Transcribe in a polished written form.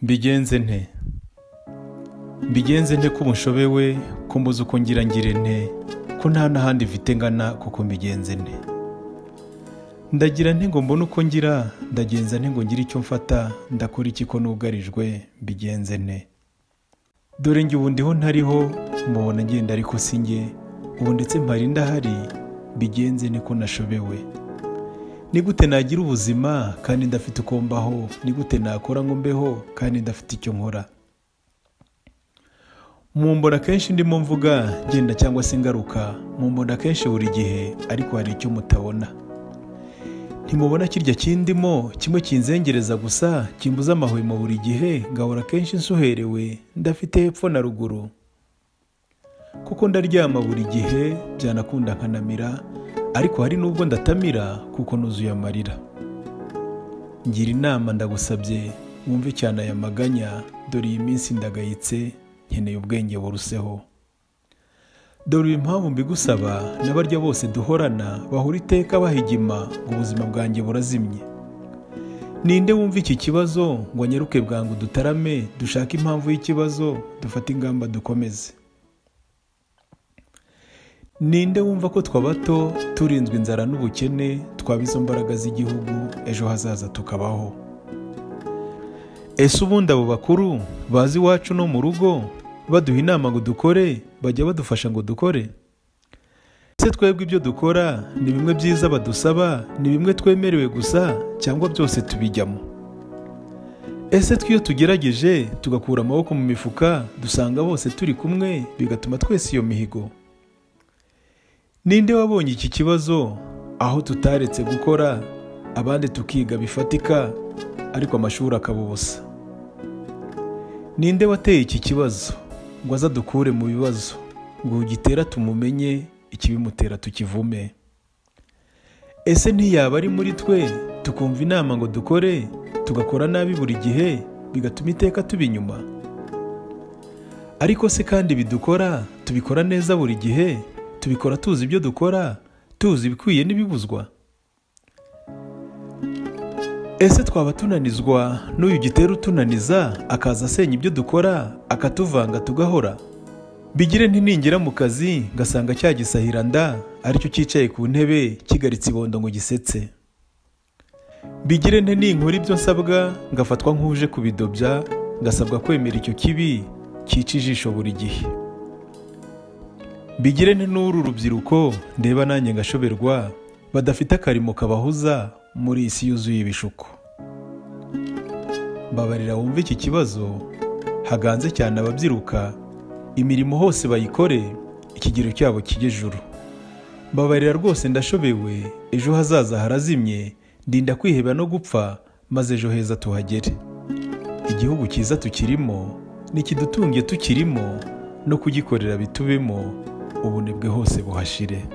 Mbigenze nte? Mbigenze nte ko ubu nshobewe, ko mbuze uko ngira ngire nte, ko nta n'ahandi mfite ngana, kuko mbigenze nte? Ndagira nte ngo mbone uko ngira? Ndagenza nte ngo ngire icyo mfata? Ndakora iki ko nugarijwe? Mbigenze nte? Dore njye ubu ndiho ntariho, mubona ngenda ariko si njye, ubu ndetse mpari ndahari. Mbigenze nte ko nashobewe? Ni gute nagira ubuzima kandi ndafite uko mbaho? Ni gute nakora ngo mbeho kandi ndafite icyo nkora? Mumbona kenshi ndimo mvuga, ngenda cyangwa se ngaruka, mumbona kenshi buri gihe, ariko hari icyo mutabona. Ntimubona kirya kindimo kimwe kinzengereza gusa, kimbuza amahwemo buri gihe, ngahora kenshi nsuherewe, ndafite hepfo na ruguru? Kuko ndaryama buri gihe, byanakunda nkanamira, ariko hari n'ubwo ndatamira kuko nuzuye amarira. Ngira inama ndagusabye, wumve cyane aya maganya. Dore iyi minsi ndagayitse, nkeneye ubwenge buruseho. Dore impamvu mbigusaba: n'abarya bose duhorana bahora iteka bahigima ngo ubuzima bwanjye burazimye. Ninde wumva iki kibazo ngo anyaruke bwangu dutarame, dushake impamvu y'ikibazo, dufate ingamba dukomeze? Ninde wumva ko twe abato turinzwe inzara n'ubukene twaba izo mbaraga z'igihugu, ejo hazaza tukabaho? Ese ubundi abo bakuru bazi iwacu no mu rugo baduha inama ngo dukore, bajya badufasha ngo dukore? Ese twebwe ibyo dukora ni bimwe byiza badusaba, ni bimwe twemerewe gusa, cyangwa byose tubijyamo? Ese twe iyo tugerageje tugakura amaboko mu mifuka, dusanga bose turi kumwe, bigatuma twese iyo mihigo? Ninde wabonye iki kibazo aho tutaretse gukora, abandi tukiga bifatika, ariko amashuri akaba ubusa? Ninde wateye iki kibazo ngo aze adukure mu bibazo, ngo ugitera tumumenye, ikibimutera tukivume? Ese ntiyaba ari muri twe, tukumva inama ngo dukore, tugakora nabi buri gihe, bigatuma iteka tuba inyuma? Ariko se kandi bidukora tubikora neza buri gihe, tubikora tuzi ibyo dukora, tuzi ibikwiye n'ibibuzwa? Ese twaba tunanizwa n'uyu gitera utunaniza, akaza asenya ibyo dukora, akatuvanga tugahora? Bigire ntiningera mu kazi ngasanga cya gisahiranda aricyo cyicaye ku ntebe kigaritse ibondo ngo gisetse? Bigire nte ninkora ibyo nsabwa ngafatwa nk'uje kubidobya, ngasabwa kwemera icyo kibi cyica ijisho buri gihe? Bigire nte n'uru rubyiruko ndeba nanjye ngashoberwa, badafite akarimo kabahuza muri iyi si yuzuye ibishuko? Mbabarira wumve iki kibazo, haganze cyane ababyiruka, imirimo hose bayikore, ikigero cyabo kijye ejuru. Mbabarira rwose ndashobewe, ejo hazaza harazimye. Ndinda kwiheba no gupfa, maze ejo heza tuhagere. Igihugu cyiza tukirimo nikidutunge tukirimo, no kugikorera bitubemo, ubunebwe hose buhashire.